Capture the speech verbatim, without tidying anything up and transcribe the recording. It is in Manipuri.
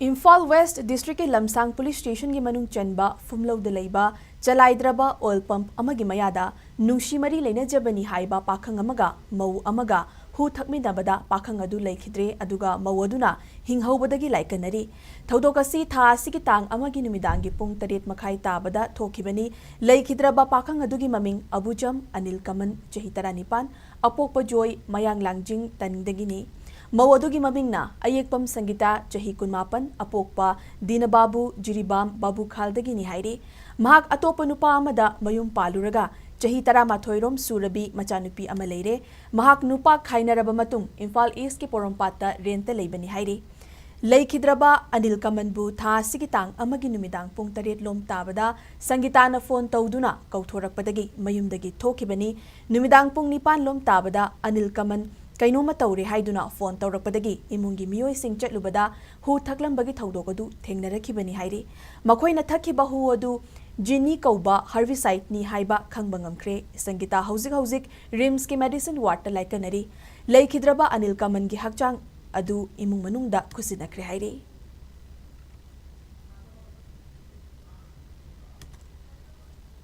ꯏꯝꯐꯥꯜ ꯋꯦꯁ꯭ꯠ ꯗꯤꯁ꯭ꯠꯔꯤꯛꯀꯤ ꯂꯝꯁꯥꯡ ꯄꯨꯂꯤꯁ ꯁ꯭ꯇꯦꯁꯟꯒꯤ ꯃꯅꯨꯡ ꯆꯟꯕ ꯐꯨꯝꯂꯧꯗ ꯂꯩꯕ ꯆꯂꯥꯏꯗ꯭ꯔꯕ ꯑꯣꯏꯜ ꯄꯝꯞ ꯑꯃꯒꯤ ꯃꯌꯥꯗ ꯅꯨꯡꯁꯤ ꯃꯔꯤ ꯂꯩꯅꯖꯕꯅꯤ ꯍꯥꯏꯕ ꯄꯥꯈꯪ ꯑꯃꯒ ꯃꯧ ꯑꯃꯒ ꯍꯨ ꯊꯛꯃꯤꯟꯅꯕꯗ ꯄꯥꯈꯪ ꯑꯗꯨ ꯂꯩꯈꯤꯗ꯭ꯔꯦ, ꯑꯗꯨꯒ ꯃꯧ ꯑꯗꯨꯅ ꯍꯤꯡꯍꯧꯕꯗꯒꯤ ꯂꯥꯏꯀꯠꯅꯔꯤ꯫ ꯊꯧꯗꯣꯛ ꯑꯁꯤ ꯊꯥ ꯑꯁꯤꯒꯤ ꯇꯥꯡ ꯑꯃꯒꯤ ꯅꯨꯃꯤꯗꯥꯡꯒꯤ ꯄꯨꯡ ꯇꯔꯦꯠ ꯃꯈꯥꯏ ꯇꯥꯕꯗ ꯊꯣꯛꯈꯤꯕꯅꯤ꯫ ꯂꯩꯈꯤꯗ꯭ꯔꯕ ꯄꯥꯈꯪ ꯑꯗꯨꯒꯤ ꯃꯃꯤꯡ ꯑꯕꯨꯖꯝ ꯑꯅꯤꯜ ꯀꯃꯟ, ꯆꯍꯤ ꯇꯔꯥꯅꯤꯄꯥꯟ, ꯑꯄꯣꯛꯄ ꯖꯣꯏ, ꯃꯌꯥꯡ ꯂꯥꯡꯖꯤꯡ ꯇꯅꯤꯡꯗꯒꯤꯅꯤ꯫ ꯃꯧ ꯑꯗꯨꯒꯤ ꯃꯃꯤꯡꯅ ꯑꯌꯦꯛꯄꯝ ꯁꯪꯒꯤꯇꯥ, ꯆꯍꯤ ꯀꯨꯟꯃꯥꯄꯟ, ꯑꯄꯣꯛꯄ ꯗꯤꯅꯕꯥꯕꯨ, ꯖꯤꯔꯤꯕꯥꯝ ꯕꯥꯕꯨꯈꯥꯜꯗꯒꯤꯅꯤ ꯍꯥꯏꯔꯤ꯫ ꯃꯍꯥꯛ ꯑꯇꯣꯞꯄ ꯅꯨꯄꯥ ꯑꯃꯗ ꯃꯌꯨꯝ ꯄꯥꯜꯂꯨꯔꯒ ꯆꯍꯤ ꯇꯔꯥꯃꯥꯊꯣꯏ ꯔꯣꯝ ꯁꯨꯔꯕꯤ ꯃꯆꯥꯅꯨꯄꯤ ꯑꯃ ꯂꯩꯔꯦ꯫ ꯃꯍꯥꯛ ꯅꯨꯄꯥ ꯈꯥꯏꯅꯔꯕ ꯃꯇꯨꯡ ꯏꯝꯐꯥꯜ ꯏꯁ꯭ꯠꯀꯤ ꯄꯣꯔꯣꯝꯄꯥꯠꯇ ꯔꯦꯟꯠꯇ ꯂꯩꯕꯅꯤ ꯍꯥꯏꯔꯤ꯫ ꯂꯩꯈꯤꯗ꯭ꯔꯕ ꯑꯅꯤꯜ ꯀꯃꯟꯕꯨ ꯊꯥ ꯑꯁꯤꯒꯤ ꯇꯥꯡ ꯑꯃꯒꯤ ꯅꯨꯃꯤꯗꯥꯡ ꯄꯨꯡ ꯇꯔꯦꯠ ꯂꯣꯝ ꯇꯥꯕꯗ ꯁꯪꯒꯤꯇꯥꯅ ꯐꯣꯟ ꯇꯧꯗꯨꯅ ꯀꯧꯊꯣꯔꯛꯄꯗꯒꯤ ꯃꯌꯨꯝꯗꯒꯤ ꯊꯣꯛꯈꯤꯕꯅꯤ꯫ ꯅꯨꯃꯤꯗꯥꯡ ꯄꯨꯡ ꯅꯤꯄꯥꯟ ꯂꯣꯝ ꯇꯥꯕꯗ ꯑꯅꯤꯜ ꯀꯃꯟ ꯀꯩꯅꯣꯝꯃ ꯇꯧꯔꯦ ꯍꯥꯏꯗꯨꯅ ꯐꯣꯟ ꯇꯧꯔꯛꯄꯗꯒꯤ ꯏꯃꯨꯡꯒꯤ ꯃꯤꯑꯣꯏꯁꯤꯡ ꯆꯠꯂꯨꯕꯗ ꯍꯨ ꯊꯛꯂꯝꯕꯒꯤ ꯊꯧꯗꯣꯛ ꯑꯗꯨ ꯊꯦꯡꯅꯔꯛꯈꯤꯕꯅꯤ ꯍꯥꯏꯔꯤ꯫ ꯃꯈꯣꯏꯅ ꯊꯛꯈꯤꯕ ꯍꯨ ꯑꯗꯨ ꯖꯤꯅꯤ ꯀꯧꯕ ꯍꯔꯕꯤꯁꯥꯏꯗꯅꯤ ꯍꯥꯏꯕ ꯈꯪꯕ ꯉꯝꯈ꯭ꯔꯦ꯫ ꯁꯪꯒꯤꯇꯥ ꯍꯧꯖꯤꯛ ꯍꯧꯖꯤꯛ ꯔꯤꯝꯁꯀꯤ ꯃꯦꯗꯤꯁꯤꯟ ꯋꯥꯔꯗꯇ ꯂꯥꯏꯀꯠꯅꯔꯤ꯫ ꯂꯩꯈꯤꯗ꯭ꯔꯕ ꯑꯅꯤꯜ ꯀꯃꯟꯒꯤ ꯍꯛꯆꯥꯡ ꯑꯗꯨ ꯏꯃꯨꯡ ꯃꯅꯨꯡꯗ ꯈꯨꯠꯁꯤꯟꯅꯈ꯭ꯔꯦ ꯍꯥꯏꯔꯤ꯫